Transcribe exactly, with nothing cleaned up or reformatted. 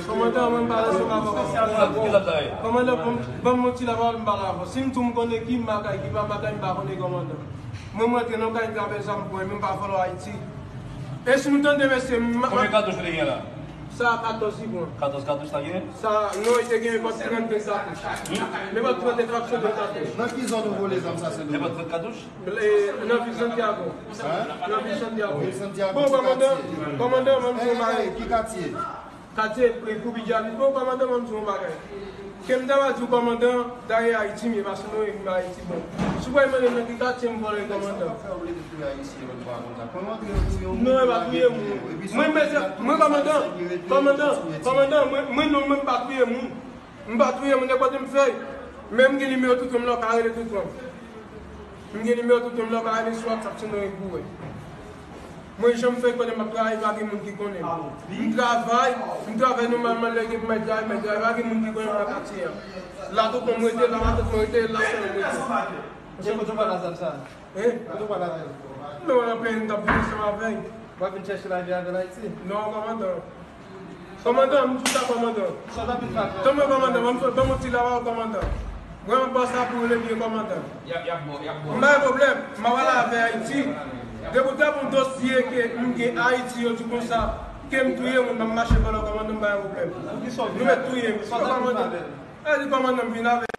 Kòmandan, mwen m pale sou avè w. Kòmandan, ban m, ban m yon ti lapawòl, m pale avè w. Si m tou m konnen ki makay, ki pa makay, m pa konnen kòmandan. Mwen, mwen antre nan kay, m trape zam pou mwen, men m pa vòlò Ayiti. E si nou tande, mesye, m... Konbyen katouch ou te gen la? Sa katòz li pran. Katòz katouch sa genyen? Sa, non, li te gen nenpòt trannde katouch. Nenpòt trannde katouch. Nan ki zòn ou vòlò zam sa, se... Nenpòt trannde katouch? E, nan vil Santiago. Hein? Nan vil Santiago. Vil Santiago, bon, ki kòmandan, katye? Kòmandan, mwen m di w yon bagay. Ki katye? Katye, e, Koubidjali. Bon, kòmandan, mwen m di w yon bagay. Ke m ta va di w kòmandan, dayè Ayiti m ye, paske nou, e, m Ayiti, bon. Si w pral mande m nan ki katye m vòlò kòmandan. Non, e pa touye moun. Mwen, mwen, mwen, kòmandan, kòmandan, kòmandan, mwen, mwen, non, mwen pa touye moun. M pa touye moun, nenpòt m fè. Men m gen nimewo tonton m la, w ka rele tonton m. M gen nimewo tonton m la, w ka rele sou WhatsApp, sinon e pou wè. Mwen, jan m fè kote m ap travay, pa gen moun ki konnen m. M travay, m travay nòmalman, lè gen pou m al travay, m al travay, pa gen moun ki konnen m nan katye a. La tonton m rete, la matant mwen rete, la sè m rete. E kote w pran zam sa? Hein? Kote w pran zam? Non, nan peyi m t ap viv ansanm avè l. W ap vin chèche lavi avè l Ayiti? Non, kòmandan. Kòmandan, m di w sa, kòmandan. Sa w t ap vin fè? Tann mwen, kòmandan, ban m, ban m yon ti lapawòl, kòmandan. Mwen, m ap ba w sa pou rele byen, kòmandan. Y ap, y ap bon, y ap bon. M pa gen pwoblèm, m ap ale avè Ayiti. Depi w ta pou yon dosye ke m gen Ayiti, yo di konsa, ke m touye moun, m ap mache vòlò, kòmandan, m pa gen pwoblèm. Pou ki sa w vin avè l? Nou mèt touye m. Sa w t ap vin fè avè l? E di kòmandan m vin avè